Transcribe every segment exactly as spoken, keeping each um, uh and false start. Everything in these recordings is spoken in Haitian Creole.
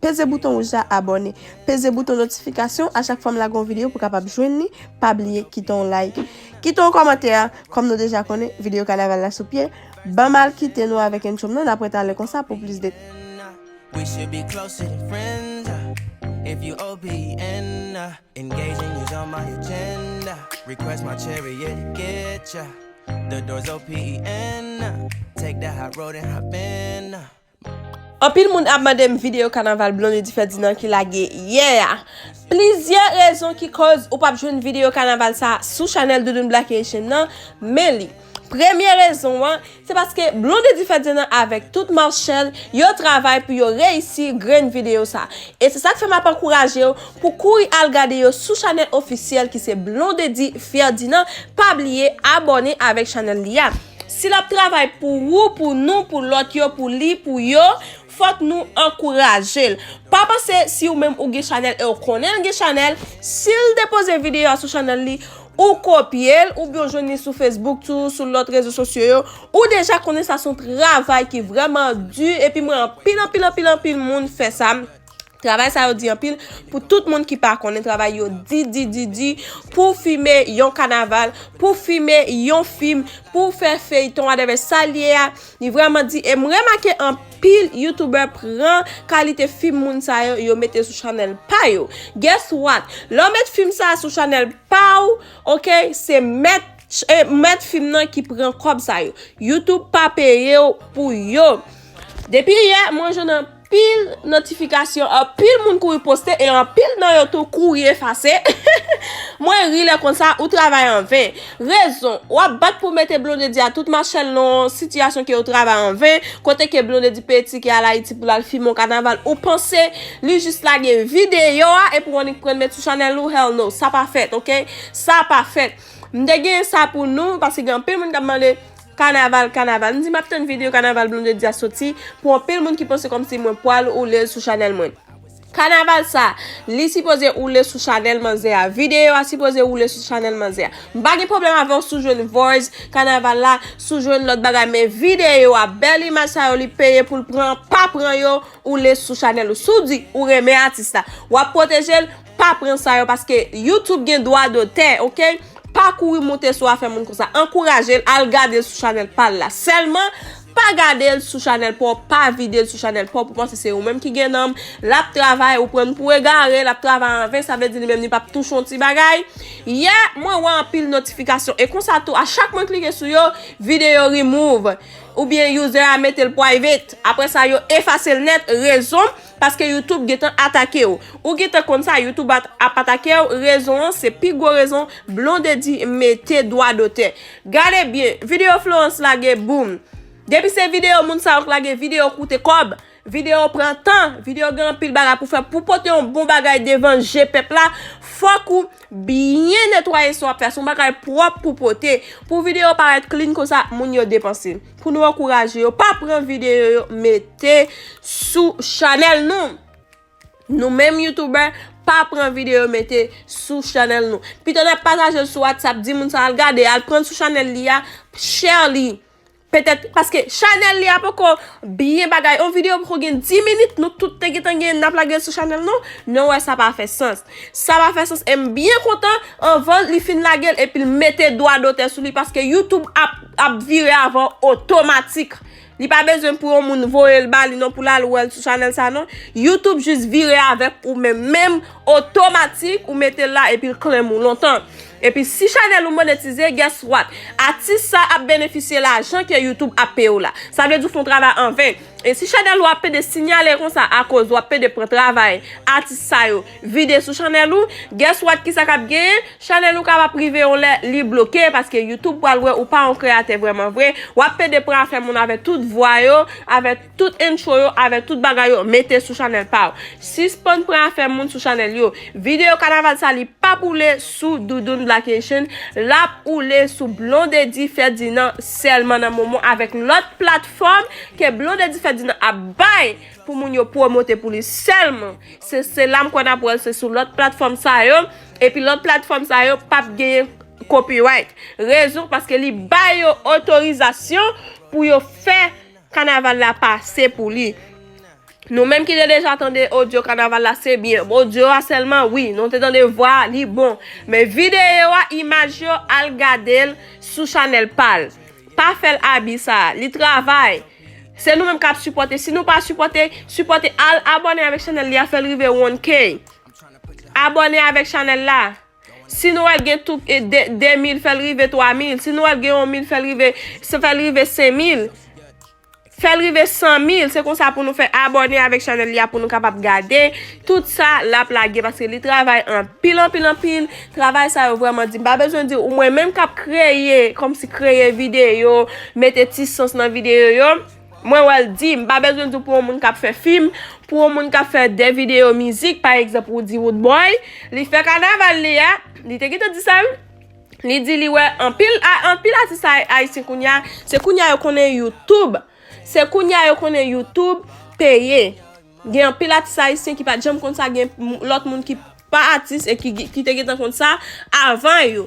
Peze bouton wouj la abòne. Peze bouton notifikasyon a chak fwa m lage yon videyo pou w kapab jwenn li. Pa bliye kite yon like. Kite yon kòmantè a, kòm nou deja konnen, videyo kanaval la sou pye. Ban m al kite nou avèk entro m nan, n ap retale konsa pou plis detay. We should be closer than friends. Uh, if you O P N, uh, engaging is on my agenda. Request my chariot to get ya. The doors O P E N. Uh, take the high road and hop in. Uh. Anpil moun ap mande m videyo kanaval Blondedy Ferdinand ki lage yè a. Plizyè rezon ki koz ou p ap jwenn videyo kanaval sa sou chanèl Doudoune Black Haitian nan, men li. Premye rezon an, se paske Blondedy Ferdinand avèk tout Marshall, yo travay pou yo reyisi grenn videyo sa. E se sa k fè m ap ankouraje w pou kouri al gade yo sou chanèl ofisyèl ki se Blondedy Ferdinand. Pa bliye abòne avèk chanèl li a. Si l ap travay pou ou, pou nou, pou lòt yo, pou li, pou yo, fòk nou ankouraje l. Pa panse si ou menm ou gen chanèl e ou konnen l gen chanèl, si l depoze videyo a sou chanèl li, ou kopye l, oubyen w jwenn li sou Facebook tou, sou lòt rezo sosyo yo, ou deja konnen sa se yon travay ki vrèman di, epi m wè anpil, anpil, anpil, anpil moun fè sa. Travay sa yo di anpil pou tout moun ki pa konnen travay yo di, di, di, di, pou filme yon kanaval, pou filme yon fim, pou fè feyton, whatever sa l ye a, li vrèman di, e m remake anpil youtubè pran kalite fim moun sa yo, yo mete sou chanèl pa yo. Guess what? Lè w met fim sa sou chanèl pa w, ok, se mèt, eh, mèt fim nan ki pran kòb sa yo. YouTube pa peye w pou yo. Depi yè, mwen jwenn anpil notifikasyon, anpil moun kouri poste e anpil nan yo tou kouri efase. Mwen ri lè konsa, ou travay anven. Rezon, w ap bat pou mete Blondedy a tout Marshall nan yon sitiyasyon ke yo travay anven, kote ke Blondedy peye tikè al Ayiti pou l al filme yon kanaval, ou panse li jis lage videyo a epi w annik pran l met sou chanèl ou, hell no, sa pa fèt, ok? Sa pa fèt. M te gen sa pou nou, paske gen anpil moun k ap mande, kanaval, kanaval. M di m ap tann videyo kanaval Blondedy a soti pou anpil moun ki panse kòmsi mwen pwal oule l sou chanèl mwen. Kanaval sa, li sipoze oule sou chanèl manzè a. Videyo a sipoze oule sou chanèl manzè a. M pa gen pwoblèm avè w si w jwenn voice kanaval la, si w jwenn lòt bagay, men videyo a, bèl imaj sa yo li peye pou l pran, pa pran yo, oule sou chanèl ou. Si w di ou renmen atis la, w ap pwoteje l, pa pran sa yo, paske YouTube gen dwa dotè, ok? Pa kouri monte sou afè moun konsa. Ankouraje l, al gade l sou chanèl pa l la. Sèlman, pa gade l sou chanèl pa w, pa vide l sou chanèl pa w, pou panse se ou menm ki gen nanm. L ap travay, ou pran l pou egare, l ap travay anven, sa vle di li menm li p ap touche yon ti bagay. Yè, mwen wè anpil notifikasyon. E konsa tou, a chak mwen klike sou yo, videyo remove. Oubyen user a mete l private. Apre sa, yo efase l nèt. Rezon, paske YouTube gentan atake w. Ou gentan konn sa, YouTube ap, ap atake w. Rezon an, se pi gwo rezon Blondedy mete dwa dotè. Gade byen, videyo Florence lage, boom. Depi se videyo moun sa yo k lage, videyo koute kòb, videyo pran tan, videyo gen anpil bagay pou fè. Pou pote yon bon bagay devan je pèp la, fòk ou byen netwaye sa w ap fè. Se yon bagay pwòp pou pote. Pou videyo parèt clean konsa, moun yo depanse. Pou nou ankouraje yo, pa pran videyo yo mete sou chanèl nou. Nou menm youtubè, pa pran videyo mete sou chanèl nou. Pito n ap pataje l sou WhatsApp, di moun sa al gade, al pran l sou chanèl li a, share li. Petèt, paske chanèl li a poko byen bagay. Yon videyo poko gen dis minit, nou tout te gentan gen, n ap lage l sou chanèl nou. Non, wè, sa pa fè sans. Sa pa fè sans. E m byen kontan, anvan li fin lage l, epi l mete dwa dotè sou li, paske YouTube ap, ap vire avè w otomatik. Li pa bezwen pou yon moun voye l ba li non, pou l al wè l sou chanèl sa non. YouTube jis vire avèk ou menm, menm otomatik, ou mete l la, epi l claim ou lontan. Epi si chanèl ou monetize, guess what? Atis sa ap benefisye lajan ke YouTube ap peye w la. Sa vle di w fè yon travay anven. E si chanèl ou ap pede sinyale konsa akoz w ap pede pran travay atis sa yo vide sou chanèl ou, guess what, kisa k ap genyen? Chanèl ou kapab rive yon lè li bloke, paske YouTube pral wè ou pa yon kreyatè vrèman vre. W ap pede pran afè moun avè tout vwa yo, avè tout intro yo, avè tout bagay yo, mete sou chanèl pa w. Sispann pran afè moun sou chanèl yo. Videyo kanaval sa li p ap oule sou Doudoune Black Haitian, l ap oule sou Blondedy Ferdinand sèlman nan moman avèk lòt platfòm ke Blondedy Ferdinand ap bay pou moun yo pwomote pou li sèlman. Se, se la m kwè n ap wè l, se sou lòt platfòm sa yo. Epi lòt platfòm sa yo p ap genyen copyright. Rezon, paske li ba yo otorizasyon pou yo fè kanaval la pase pou li. Nou menm ki te deja tande odyo kanaval la, se byen. Odyo a sèlman, wi, nou te tande vwa, li bon. Men videyo a, imaj yo, al gade l sou chanèl pa l. Pa fè l abi sa. Li travay. Se nou menm k ap sipòte. Si nou pa sipòte, sipòte, al abòne avèk chanèl li a, fè l rive one K. Abòne avèk chanèl la. Si nou wè l gen tou, e, de, de mil, fè l rive twa mil. Si nou wè l gen yon mil, fè l rive, fè l rive senk mil. Fè l rive san mil, se konsa pou nou fè abòne avèk chanèl li a pou nou kapab gade tout sa l ap lage, paske li travay anpil, anpil, anpil. Travay sa yo vrèman di, m pa bezwen di w, mwen menm k ap kreye, kòmsi kreye videyo, mete ti sans nan videyo yo, mwen wè l di, m pa bezwen di w pou yon moun k ap fè fim, pou yon moun k ap fè de videyo mizik, pa egzanp, Roody Roodboy, li fè kanaval li a, li te gentan di sa, wi. Li di li wè anpil, a, anpil atis ay-, ayisyen kounye a, se kounye a yo konnen YouTube. Se kounye a yo konnen YouTube peye. Gen anpil atis ayisyen ki pa t janm konn sa, gen m-, lòt moun ki pa atis e ki, ki te gentan konn sa avan yo.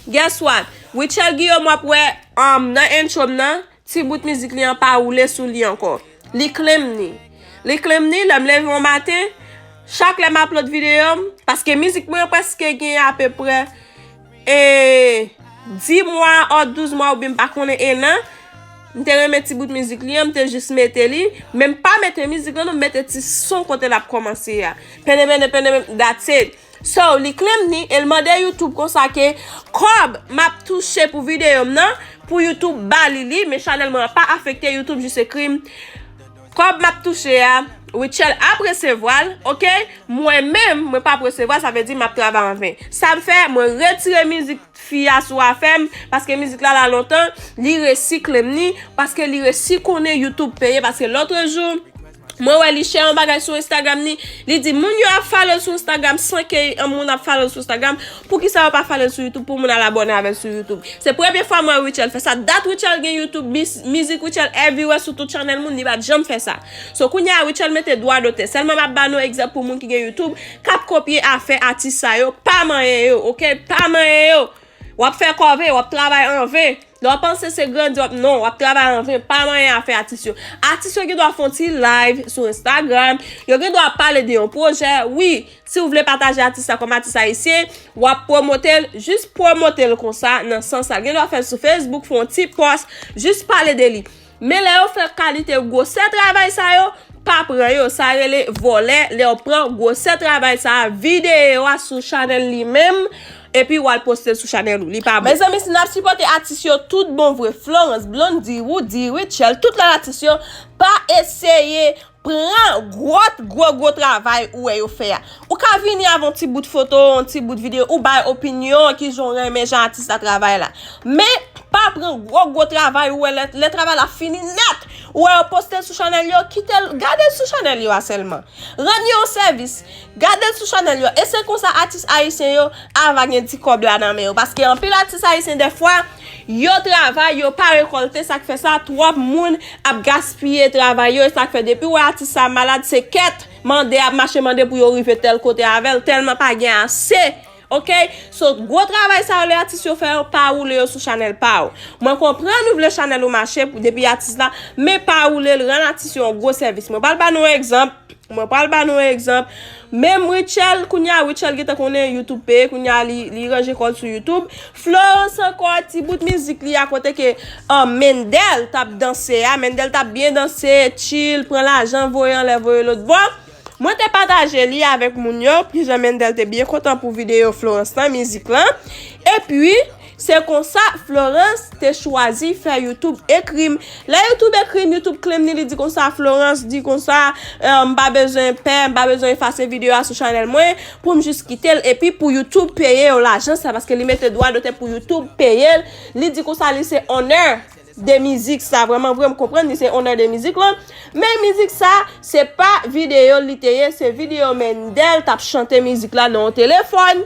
Guess what? Rutshelle Guillaume w ap wè, um, nan intro m nan, ti bout mizik li an pa woule sou li ankò. Li claim ni. Li claim ni, lè m leve yon maten, chak lè m upload videyo m, paske mizik mwen yo prèske gen apeprè, e, dis mwa, ò, douz mwa, oubyen m pa konnen en an, m te renmen ti bout mizik li an, m te jis mete li, men m pa mete mizik lan non, m mete ti son kote l ap kòmanse a. Pene, pene, pene, that's it. So, li claim ni, e l mande YouTube konsa ke kòb m ap touche pou videyo m nan, pou YouTube ba li li, men chanèl mwen an pa afekte, YouTube jis ekri m, kòb m ap touche a, Rutshelle ap resevwa l, oke? Mwen menm, mwen p ap resevwa l, sa vle di m ap travay anven. Sa m fè, mwen retire mizik fi a sou afè m, paske mizik la la lontan, li resi claim ni, paske li resi konnen YouTube peye, paske lòtrejou, mwen wè li share yon bagay sou Instagram ni, li di moun yo ap follow l sou Instagram san ke yon moun ap follow l sou Instagram, poukisa yo pa follow l sou YouTube pou moun al abòne avè l sou YouTube? Se premye fwa m wè Rutshelle fè sa. Dat Rutshelle gen YouTube, mis-, mizik Rutshelle everywhere sou tout chanèl moun, li pa t janm fè sa. So kounye a Rutshelle mete dwa dotè. Sèlman m ap ba nou egzanp pou moun ki gen YouTube, k ap kopye afè atis sa yo, pa manyen yo, oke? Pa manyen yo. W ap fè kòve, w ap travay anven. Lè w panse se grandi, w ap, non, w ap travay anven, pa manyen afè atis yo. Atis yo gendwa fè yon ti live sou Instagram, yo gendwa pale de yon pwojè. Wi, si w vle pataje atis la kòm atis ayisyen, w ap pwomote l, jis pwomote l konsa, nan sans sa. L gendwa fè l sou Facebook, fè yon ti pòs, jis pale de li. Men lè yo fè kalite gwosè travay sa yo, pa pran yo. Sa rele vòlè. Lè yo pran gwosè travay sa a, videyo a sou chanèl li menm, epi w al poste l sou chanèl ou. Li pa bon. Mezanmi, si n ap sipòte atis yo tout bon vre, Florence, Blondy, Roody, Rutshelle, tout lòt atis yo, pa eseye pran gwo, gwo, gwo travay ou wè yo fè a. Ou ka vini avè yon ti bout foto, yon ti bout videyo, ou bay opinyon, kijan w renmen jan atis la travay la. Men, pa pran gwo, gwo travay ou wè lè, lè travay la fini nèt. Ou wè yo poste l sou chanèl yo, kite l, gade l sou chanèl yo a sèlman. Rann yo yon sèvis, gade l sou chanèl yo. E se konsa atis ayisyen yo ava gen ti kòb la nan men yo. Paske anpil atis ayisyen dèfwa, yo travay, yo pa rekòlte, sa k fè sa, twòp moun ap gaspiye travay yo, e sa k fè depi w wè atis sa malad, se kèt mande ap mache mande pou yo rive tèl kote avè l, tèlman pa gen ase. Oke? So, gwo travay sa yo lè atis yo fè yo, pa woule yo sou chanèl pa w. Mwen konprann ou vle chanèl ou mache pou, depi atis la, men pa woule l, rann atis yo yon gwo sèvis. Mwen pral ba nou yon egzanp. Mwen pral ba nou yon egzanp. Menm Rutshelle, kounye a Rutshelle gentan konnen YouTube peye, kounye a li, li ranje kò l sou YouTube. Florence ankò, ti bout mizik li a kote ke, ah, Mendel t ap danse a. Mendel t ap byen danse, chill, pran lajan, voye anlè, voye lòt bò. Mwen te pataje li avèk moun yo, kijan Mendel te byen kontan pou videyo Florence lan, mizik lan. Epi, se konsa Florence te chwazi fè YouTube ekri m. Lè YouTube ekri m, YouTube claim ni, li di konsa, Florence di konsa, eh, m pa bezwen pè, m pa bezwen efase videyo a sou chanèl mwen, pou m jis kite l, epi pou YouTube peye yo lajan sa, paske li mete dwa dotè pou YouTube peye l. Li di konsa, li se owner de mizik sa, vrèman vre, m konprann li se owner de mizik lan. Men mizik sa, se pa videyo li te ye, se videyo Mendel t ap chante mizik la nan yon telefòn.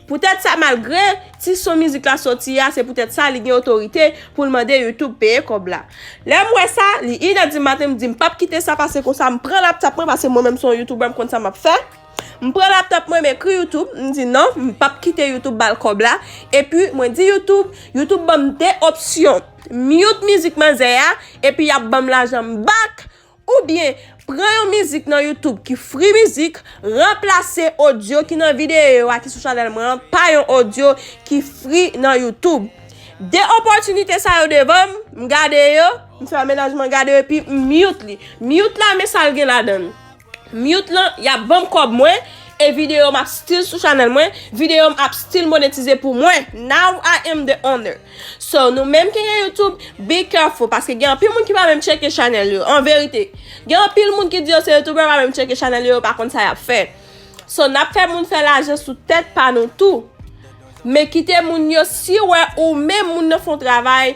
Poutèt sa, malgre ti son mizik la soti a, se poutèt sa li gen otorite pou l mande YouTube peye kòb la. Lè m wè sa, li inè di maten, m di m p ap kite sa pase konsa, m pran laptop mwen, paske mwen menm se yon YouTuber, m konn sa m ap fè. M pran laptop mwen, m ekri YouTube, m di non, m p ap kite YouTube ba l kòb la. Epi, mwen di YouTube, YouTube ban m de opsyon. Mute mizik manzè a, epi y ap ban m lajan m back, oubyen pran yon mizik nan YouTube ki free mizik, ranplase odyo ki nan videyo a ki sou chanèl mwen an pa yon odyo ki free nan YouTube. De opòtinite sa yo devan m, m gade yo, m fè amenajman gade yo, epi m mute li. Mute la, men sa l gen ladan l. Mute lan, y ap ban m kòb mwen, e videyo m ap still sou chanèl mwen, videyo m ap still monetize pou mwen. Now I am the owner. So, nou menm ki gen YouTube, be careful, paske gen anpil moun ki pa menm tcheke chanèl yo, an verite. Gen anpil moun ki di yo se youtubè, pa menm tcheke chanèl yo, yo pa konn sa y ap fè. So, n ap fè moun fè lajan sou tèt pa nou tou. Men kite moun yo, si w wè ou menm moun nan fè yon travay,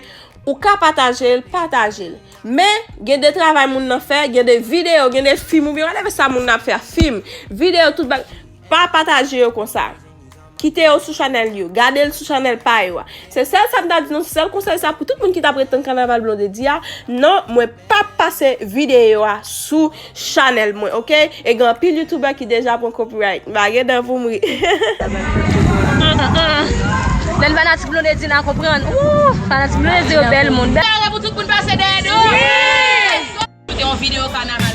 ou ka pataje l, pataje l. Men, gen de travay moun nan fè, gen de videyo, gen de fim oubyen whatever sa moun nan ap fè, fim, videyo, tout bagay, pa pataje yo konsa. Kite yo sou chanèl yo, gade l sou chanèl pa yo a. Se sèl sa m ta di nou, se sèl konsèy sa pou tout moun ki t ap ret tann kanaval Blondedy a. Non, mwen p ap pase videyo a sou chanèl mwen, oke? E gen anpil youtubè ki deja pran copyright. M pa gen dan pou m ri. Lè n fanatik Blondedy n a konprann. Ooh, fanatik Blondedy yo bèl moun. Bèl. Kare pou tout moun pase dèyè do. Koute yon videyo kanaval.